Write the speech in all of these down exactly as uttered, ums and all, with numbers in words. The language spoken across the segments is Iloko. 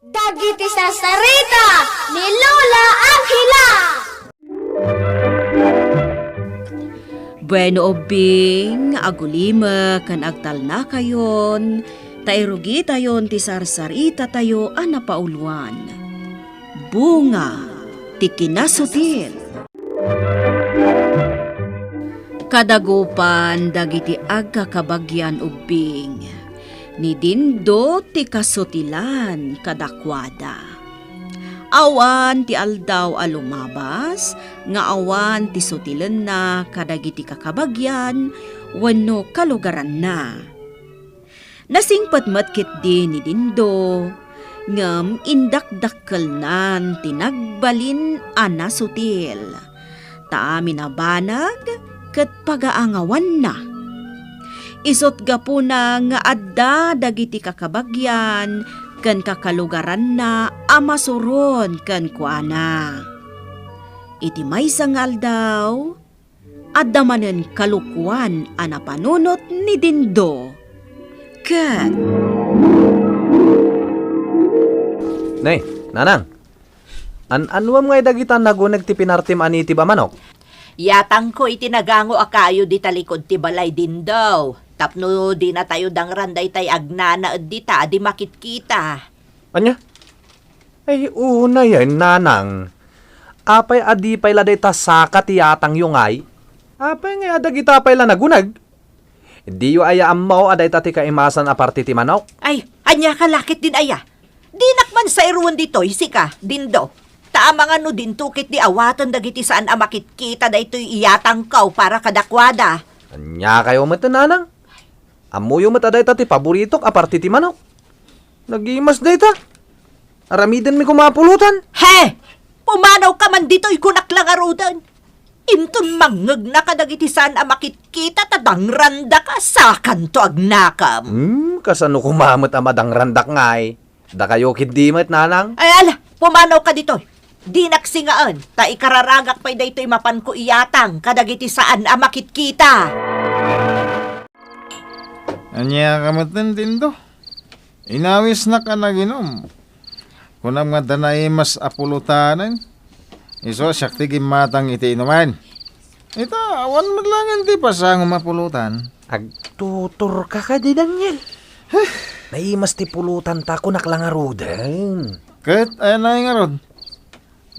Dagiti sarsarita ni Lola Angela. Bueno, ubbing, agulimek ken agtalnakayon, ta irugitayon ti sarsaritatayo a napauluan. Bunga ti kinasutil. Kadagupan dagiti agkakabagian ubbing, ni Dindo ti kasutilan kadakuada. Awan ti aldaw a lumabas nga awan ti sutilenna kadagiti kakabagian wenno kalugaranna. Nasingpet met ketdi ni Dindo, ngem indakdakkelnan ti nagbalin a nasutil, ta amin a banag ket pagaangawanna. Isut' gapuna nga adda dagiti kakabagian ken kakalugaranna a masuron kenkuana. Iti maysa nga aldaw, adda manen kalokoan a napanunot ni Dindo. Ket Ne, nanang, an-anuem ngay dagita naguneg ti pinartim a nitib a manok? Yatangko iti nagango a kayo di talikod ti balay, Dindo, tapno dinatayo dangran daytay agnanaed dita a di makitkita. Ania? Ay, unayen, nanang. Apay a di pay la dayta saka ti yatangyo ngay? Apay ngay a dagita pay la naguneg? Diyo aya ammo a dayta ti kaimasan a parti ti manok? Ay, ania ka la ketdin aya? Dinak man sairoen ditoy, sika, Dindo. Ta amangan no dinto ketdi awaten dagiti saan a makitkita daytoy iyatangko para kadakuada. Ania kayo met, nanang? Ammoyo met a dayta ti paboritok a parti ti manok. Nagimas dayta. Aramidenmi koma a pulotan. He! Pumanawka man ditoy, kunak la ngaruden. Inton mangngegna kadagiti saan a makitkita ta dangrandaka, sakanto agnakem. Hmm, kasano koma met a madangrandak ngay? Dakayo ketdi met, nanang? Ay, ala, pumanawka ditoy. Dinak singaen, ta ikararagak pay daytoy mapanko iyatang kadagiti saan a makitkita. Ania ka metten, Dindo? Inawisnak a naginum. Kunam nga adda naimas a pulotanen. Isu a siak ti gimmatang iti inumen. Ita, awan met laengen ti pasangom a pulotan. Agtuturka kadi, Daniel. Naimas ti pulotanta, kunak la ngaruden. Ket aya ngarud?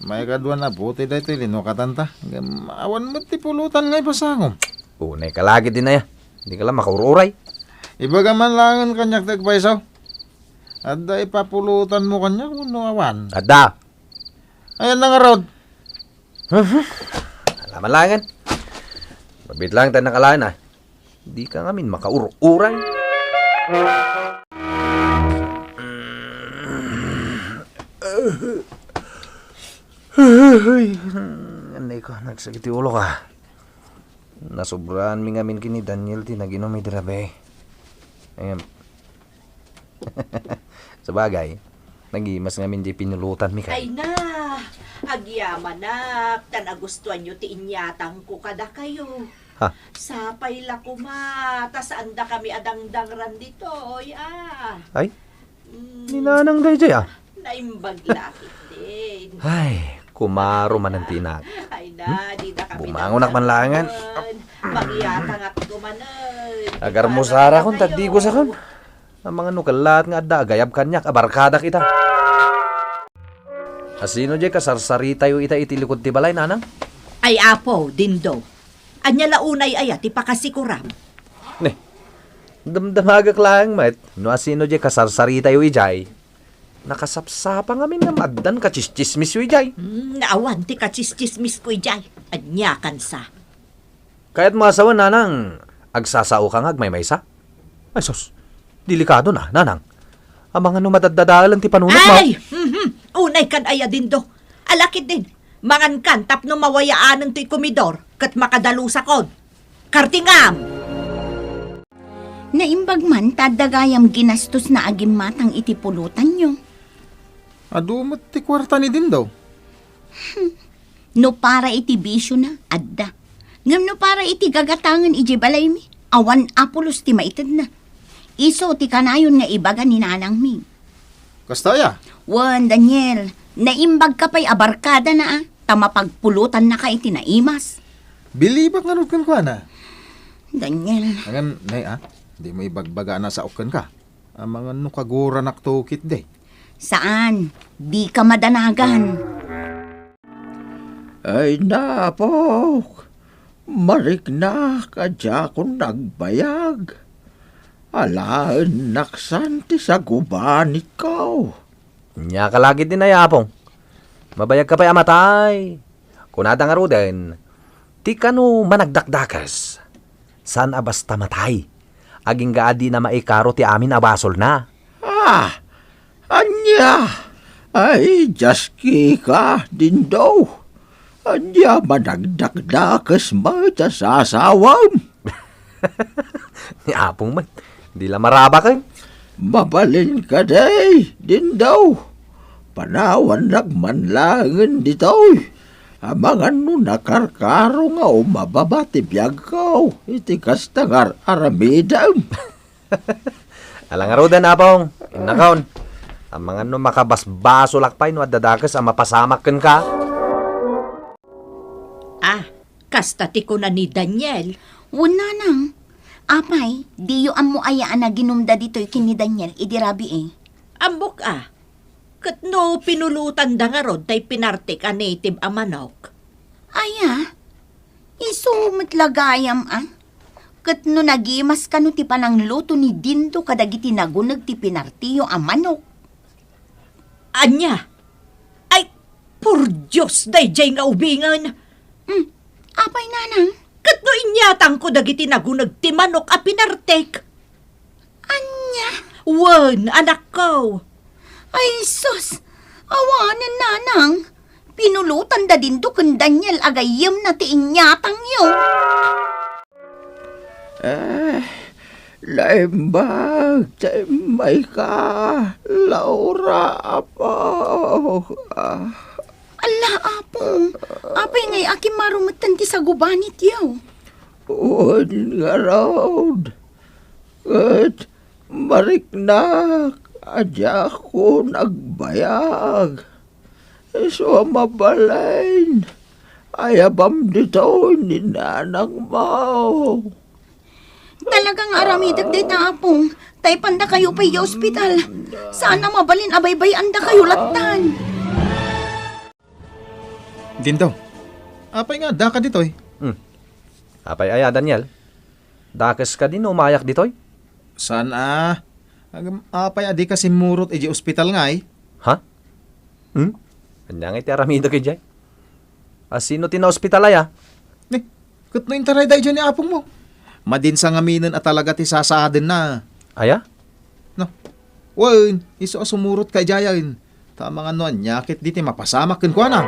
Maikadua a buti daytoy linukatanta. Ngem awan met ti pulotan nga ipasangom. Unay ka lagi din aya. Di ka la makaur-uray. Ibaga man laengen kaniak ti agpayso. Adda ipapulotanmo kaniak wenno awan? Adda. Ayan na ngarud. Ala man laengen. Mabit lang tayo nakalain, ah. Di ka ngamin makaur-uray. Ay, anay ko, nagsakit ti ulo ka. Nasobraanmi ngamin ken ni Daniel ti naginum idi rabii. Ayan. Sabagay, nagimas ngamin di pinulotanmi kay. Ay na, agyamanak, ta nagustuanyo ti inyatangko kadakayo. Ha? Sapay la koma, ta saandakami a dangdangran ditoy, ah. Ay? Mm. Ni Nanang dayjay, ah. Naimbag la ketdin. Ay, kumaro manen ti inak. Ay na, hmm? Di na kami bumangonak man laengen. Mangyatangak ko manen. Agarmusarakon, tagdigusakon. Amangan no kellaat nga adda agayab kaniak a barkadak ita. Asino jay kasarsaritayo ita iti likod ti balay, Nanang? Ay, Apo, Dindo. Ania la unay aya ti pakasikuram? Ne, damdamagak laeng met no asino jay kasarsaritayo ijay. Nakasapsapa ngamin nga addan katsistsismisyo ijay. Hmm, awan ti katsistsismisko ijay. Ania kansa? Kayatmo a sawen, Nanang, agsasaoka nga agmaymaysa? Ay sus, delikado na, Nanang. Amangan no madaddadaelen ti panunotmo. Ay! Mhm. Unay kan aya, Dindo. Ala ketdin, mangankan tapno mawayaanen ti komidor ket makadalusakon. Kartingam! Naimbag man ta adda gayam ginastosna a gimmatang iti pulotanyo. Adu met ti kuarta ni Dindo. Hmm. No para iti bisiona, adda. Ngem no para iti gagatangen idiay balaymi, awan a pulos ti maitedna. Isu ti kanayon nga ibaga ni nanangmi. Kasta aya? Wen, Daniel, naimbagka pay a barkadana, a, ta mapagpulotannaka iti naimas. Bilibak ngarud kenkuana. Daniel. Amangan, nay, a, dimo ibagbagana saok kenka. Amangan no kaguranakto ketdi. Saan, dika madanagan. Ay, napok, mariknak a diakon nagbayag. Alaennak san ti sagubanitko. Ania ka lagi ti nayapong? Mabayagka pay a matay. Kunada ngaruden, ti kano managdakdakes, saan a basta matay. Agingga a dina maikaro ti amin a basolna. Ah, ania? Ay, diaskika, Dindo. Ania managdakdakes met a sasawem? Ni Apong met, di la marabaken. Mabalin kadi, Dindo. Panawannak man laengen ditoy. Amangan no nakarkaro nga umababa ti biagko iti kasta nga ar-aramidem. Ala ngaruden, Apong. Innakon. Amangan no makabasbasolak pay no adda dakes a mapasamak kenka. Ah, kasta ti kuna ni Daniel. Wen, nanang. Apay, diyo ammo aya a naginumda ditoy ken ni Daniel idi rabii? Ammok a. Ket no pinulotanda ngarud tay pinartek a native a manok? Aya? Isu met la gayam a. Ket no nagimas kano ti panangluto ni Dindo kadagiti naguneg ti pinartiyo a manok? Ania? Ay, por Dios, daydiay nga ubingen! Hmm, apay, nanang? Ket no inyatangko dagiti naguneg ti manok a pinartek? Ania? Wen, anakko. Ay, sus! Awanen, nanang. Pinulotanda Dindo ken Daniel a gayyemna ti inyatangyo. Eh, naimbag ti immayka, Laura, apo. Ah. Ala, Apo, apay ngay a kimmaro metten ti sagubanityo? Wen ngarud, ket mariknak a diakon agbayag. Isu a mabalin, ayabam ditoy ni nanangmo. Talaga nga aramidek dayta, Apong. Taypandakayo pay idiay ospital. Saan a mabalin a baybay-andakayo lattan. Dindo, apay nga addaka ditoy? Hmm. Apay aya, Daniel? Dakes kadi no umayak ditoy? Saan a. Agam, apay a dika simmurot idiay ospital ngay? Ha? Hmm? Ania ngay ti aramidek idiay? A, sino ti naospital aya? Ni, ket no intaray daydiay ni apongmo? Madi sa ngaminen a talaga ti sasaadenna. Aya? No. Wen, isu a sumurotka idiayen. Ta amangan no ania ketdi ti mapasamak kenkuana.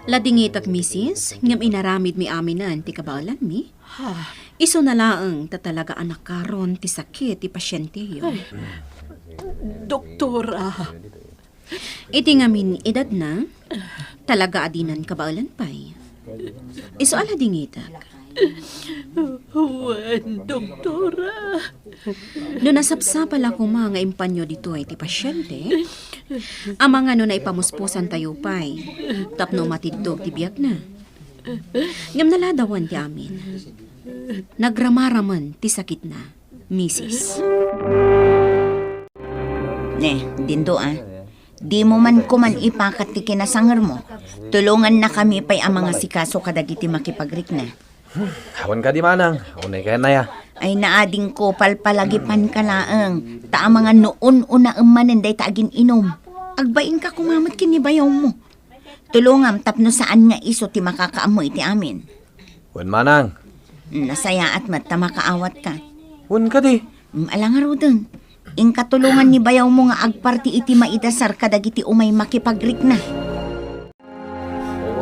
Ladingitek, misis, ngem inaramidmi aminen ti kabaelanmi. Ha? Isuna laeng ta talaga a nakaron ti sakit ti pasienteyo. Ay, doktora. Iti ngamin edadna, talaga a dinan kabaelan pay. Isu a ladingitek. Wen, doktora. No nasapsapal a koma nga impanyo ditoy ti pasiente, amangan no naipamuspusantayo pay tapno matiddog ti biagna. Ngem naladawan ti amin. Nagramaraman ti sakitna, misis. Ne, Dindo, a. Dimo man koman ipakat ti kinasangermo. Tulongannakami pay a mangasikaso kadagiti makipagrikna. Hmm, awan kadi manang, unay kayat naya. Ay naadingko, palpalagipanka laeng. Ta amangan no un-unaem manen dayta agin-inum. Agbainka koma met ken ni bayawmo. Tulongam tapno saan nga isu ti makakaammo iti amin. Wen manang. Nasayaat met ta makaawatka. Wen kadi. Mm, ala ngaruden. Inka tulongan ni bayawmo nga agparti iti maidasar kadagiti umay makipagrikna.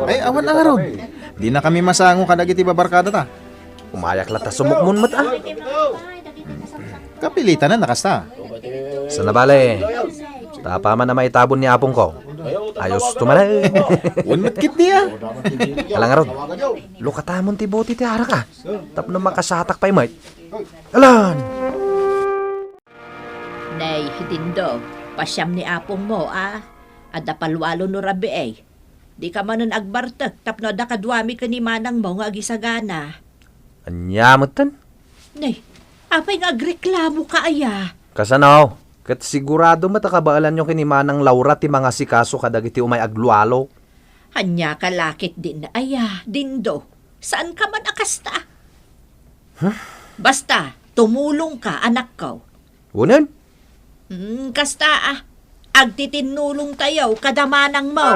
Ay, awan a ngarud. Dinakami masango kadagiti babarkadata. Umayak latta sumukmon met, a. Kapilitanan a kasta. Sana bale. Ta apaman a maitabon ni apongko. Ayos to manen. Wen met ketdi, a. Ala ngarud. Lukatamon ti bote ti arak, a. Tapno makasatak pay met. Alan! Nay, Dindo, pasiam ni apongmo, a? Adda palualo no rabii. Dika manen agbartek tapno adda kaduami ken ni manangmo nga agisagana. Ania metten? Nay, apay nga agreklamoka aya? Kasano? Ket sigurado met a kabaelanyo ken ni Manang Laura ti mangasikaso kadagiti umay aglualo. Ania ka la ketdin aya, Dindo? Saanka man a kasta? Huh? Basta, tumulongka, anakko. Unen? Hmm, kasta, a. Agtitinnulongtayo kada manangmo.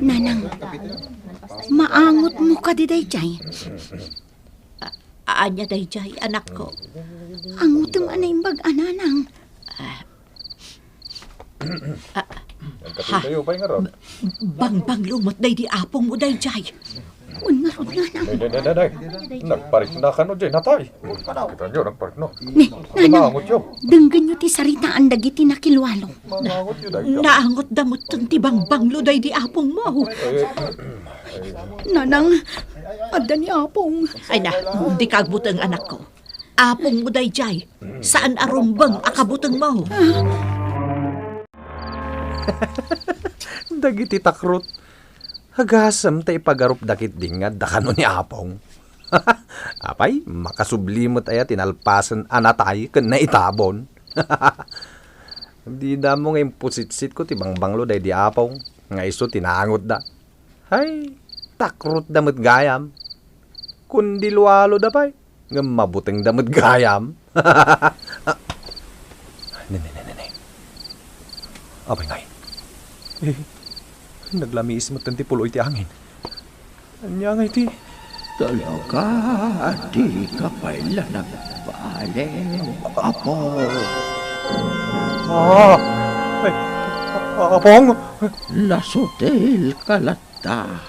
Nanang, maangotmo kadi daydiay? A-, ania daydiay, anakko? Angotem a naimbag a nanang. Ah, Ah, Nagkapitayo pay ngarud. Bangbanglo met daydi apongmo daydiay. Wen ngarud, nanang. Day, day, day, day, day. Nagparikna kano diay natay. Kita nyo, nagparikna. Ni, nanang, Mangangotyo. Denggenyo ti saritaan dagiti nakilualo. Mangangotyo, day. Naangotda metten ti bangbanglo daydi apongmo. Eh, Nanang, adda ni apong. Ay na, dika agbuteng, anakko. Apongmo daydiay, saan a rumbeng a kabutengmo. Dagiti takrot, agasem ta ipagarupda ketdi nga adda kano ni apong. Apay, makasubli met aya ti nalpasen a natay ken naitabon. Dida ammo nga impusitsitkon ti bangbanglo daydi apong nga isu ti naangotda. Hay, takrotda met gayam. Kundi lualoda pay, ngem mabutengda met gayam. Ne, ne, ne, ne, ne. Apay ngay? Eh, naglamiis met ti puloy ti angin. Ania ngay ti? Talaga a dika pay la nagbaliw, Apo. Ah! Ay, Apong! Nasutilka latta,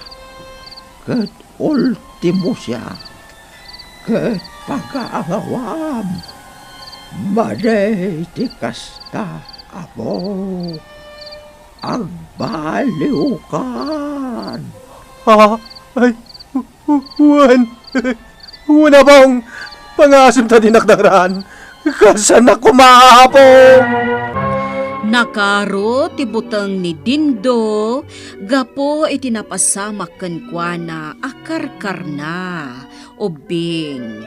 ket ultimo siak, ket pagaawam. Madi ti kasta, Apo. Agbaliwkan. Ah, ay, wen, wen, Apong, pangasem ta dinak nangraan. Kasanak koma, Apong. Nakaro ti buteng ni Dindo gapu iti napasamak kenkuana a karkarna, ubbing.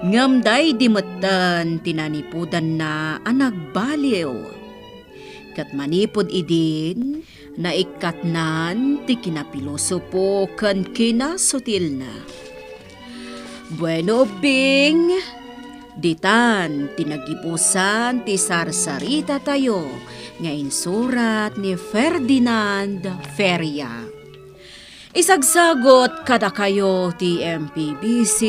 Ngem daydi metten ti nanipudanna a nagbaliw. Ket manipud idin, naikkatnan ti kinapilosopo ken kinasutilna. Bueno, ubbing, ditan ti nagibusan ti sarsaritatayo nga insurat ni Ferdinand Feria. Isagsagut kadakayo ti M P B C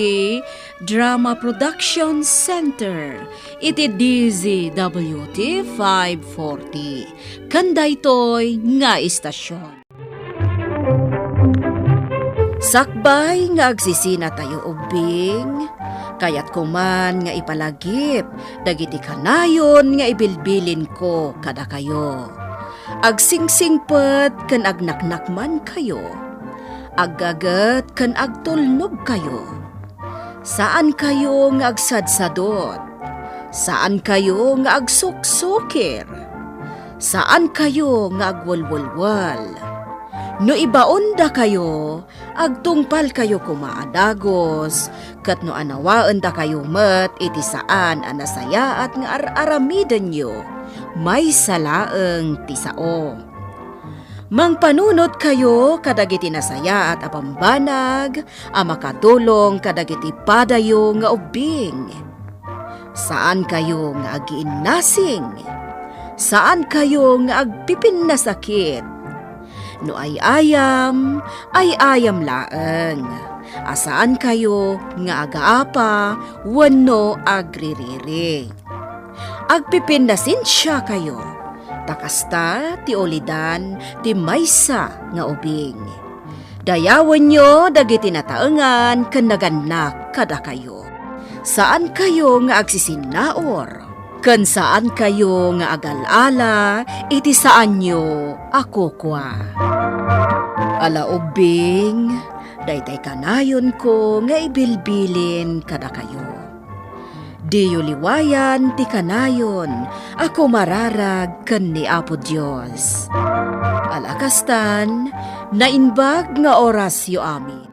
Drama Production Center iti D Z W T five forty, ken daytoy nga istasion. Sakbay nga agsisinatayo ubbing, kayatko man nga ipalagip dagiti kanayon nga ibilbilinko kadakayo. Agsingsingpet ken agnaknakmankayo. Aggaget ken agtulnogkayo. Saankayo nga agsadsadot. Saankayo nga agsuksukir. Saankayo nga agwelwelwel. No ibaondakayo, agtungpalkayo koma a dagus, ket no anawaendakayo met iti saan a nasayaat nga ar-aramidenyo, maysa laeng ti sao. Mangpanunotkayo kadagiti nasayaat a bambanag a makatulong kadagiti padayo nga ubbing. Saankayo nga agiinnasing. Saankayo nga agpipinnasakit. No ay-ayam, ay-ayam laeng, a saankayo nga agaapa wenno agririri. Agpipinnasensiakayo, ta kasta ti ulidan ti maysa nga ubing. Dayawenyo dagiti nataengan ken nagannak kadakayo. Saankayo nga agsisinnaur, ken saankayo nga agal-ala iti saanyo a kukua. Ala ubbing, daytay kanayonko nga ibilbilin kadakayo. Diyo liwayan ti kanayon a kumararag ken ni Apo Dios. Ala kastan, naimbag nga orasyo amin.